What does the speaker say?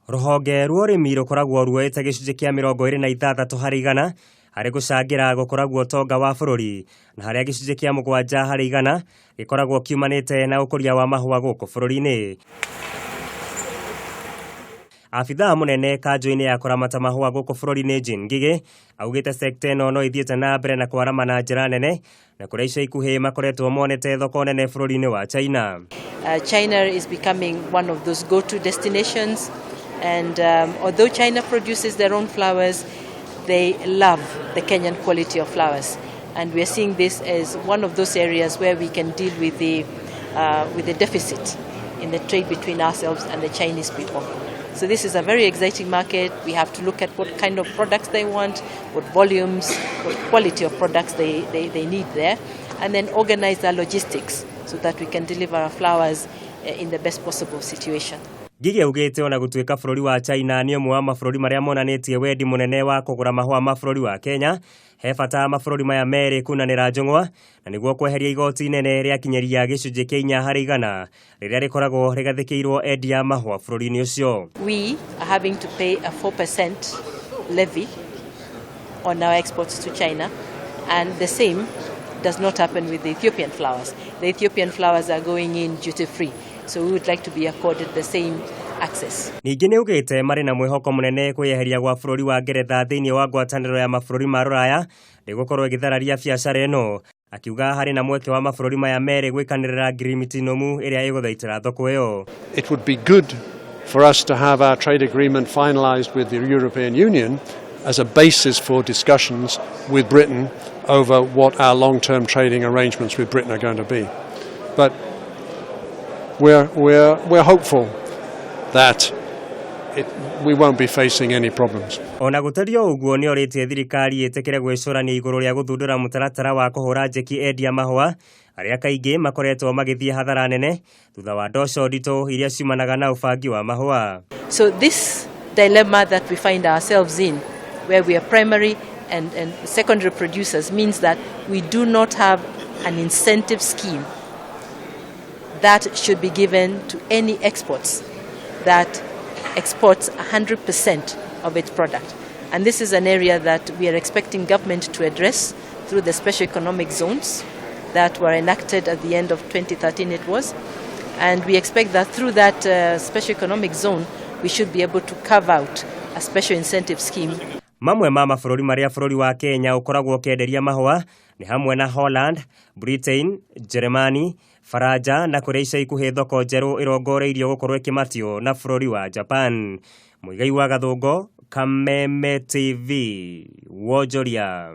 Rũhonge rwa ũrĩmi rũkoragwo ruoete gĩcunjĩ kĩa 26% harĩ gũcangĩra gũkũra gwa ũtonga wa bũrũri, na harĩa gĩcunjĩ kĩa 7% gĩkoragwo kiumanĩte na ũkũria wa mahũa gũkũ bũrũri-inĩ. Abithaa mũnene kanjũ-inĩ ya kũramata mahũa gũkũ bũrũri-inĩ Jane Ngigĩ augĩte sekta ĩno no ĩthiĩte na mbere na kwarama na njĩra nene, na kũrĩa ica ikuhĩ makoretwo monete thoko nene bũrũri-inĩ wa China. China is becoming one of those go-to destinations, and although China produces their own flowers, they love the Kenyan quality of flowers, and we are seeing this as one of those areas where we can deal with the deficit in the trade between ourselves and the Chinese people. So this is a very exciting market. We have to look at what kind of products they want, what volumes, what quality of products they need there, and then organize our logistics so that we can deliver our flowers in the best possible situation. Ngigĩ augĩte ona gũtuĩka bũrũri wa China nĩ ũmwe wa mabũrũri marĩa monanĩtie wendi mũnene wa kũgũra mahũa ma bũrũri wa Kenya, he bata mabũrũri maya merĩ kunanĩra njũng'wa na nĩguo kweheria igoti inene rĩakinyeria gĩcunjĩ kĩa 4% rĩrĩa rĩkoragwo rĩgathĩkĩirwo endia mahũa bũrũri-inĩ ũcio. We are having to pay a 4% levy on our exports to China, and the same does not happen with the Ethiopian flowers. The Ethiopian flowers are going in duty free, so we would like to be accorded the same access. Ningĩ nĩ augĩte marĩ na mwĩhoko mũnene kwĩyeheria gwa bũrũri wa Ngeretha thĩinĩ wa ngwatanĩro ya mabũrũri ma Rũraya ndĩgũkorwo ĩgĩthararia biacara ĩno, akiuga harĩ na mweke wa mabũrũri maya merĩ gwĩkanĩrĩra ngirimiti nũmu ĩrĩa ĩgũthaitĩra thoko ĩyo. It would be good for us to have our trade agreement finalised with the European Union as a basis for discussions with Britain over what our long-term trading arrangements with Britain are going to be. But we're hopeful that we won't be facing any problems. Ona gũtariĩ ũguo, nĩ orĩtie thirikari ĩtĩkĩre gwĩcũrania igũrũ rĩa gũthundũra mũtaratara wa kũhũra njeki endia mahũa arĩa kaingĩ makoretwo magĩthiĩ hathara nene thutha wa ndoco nditũ iria ciumanaga na ũbangi wa mahũa. So this dilemma that we find ourselves in, where we are primary and secondary producers, means that we do not have an incentive scheme that should be given to any exports that exports 100% of its product. And this is an area that we are expecting government to address through the special economic zones that were enacted at the end of 2013 it was. And we expect that through that special economic zone, we should be able to carve out a special incentive scheme. Mamwe ma mabũrũri marĩa bũrũri wa Kenya ũkoragwo ũkĩenderia mahũa nĩ hamwe na Holland, Britain, Germany, Faranja na kũrĩa ica ikuhĩ thoko njerũ ĩrongoreirio gũkorwo ĩkĩmatio na bũrũri wa Japan. Mũigai wa Gathũngo, Kameme TV, Wonjoria.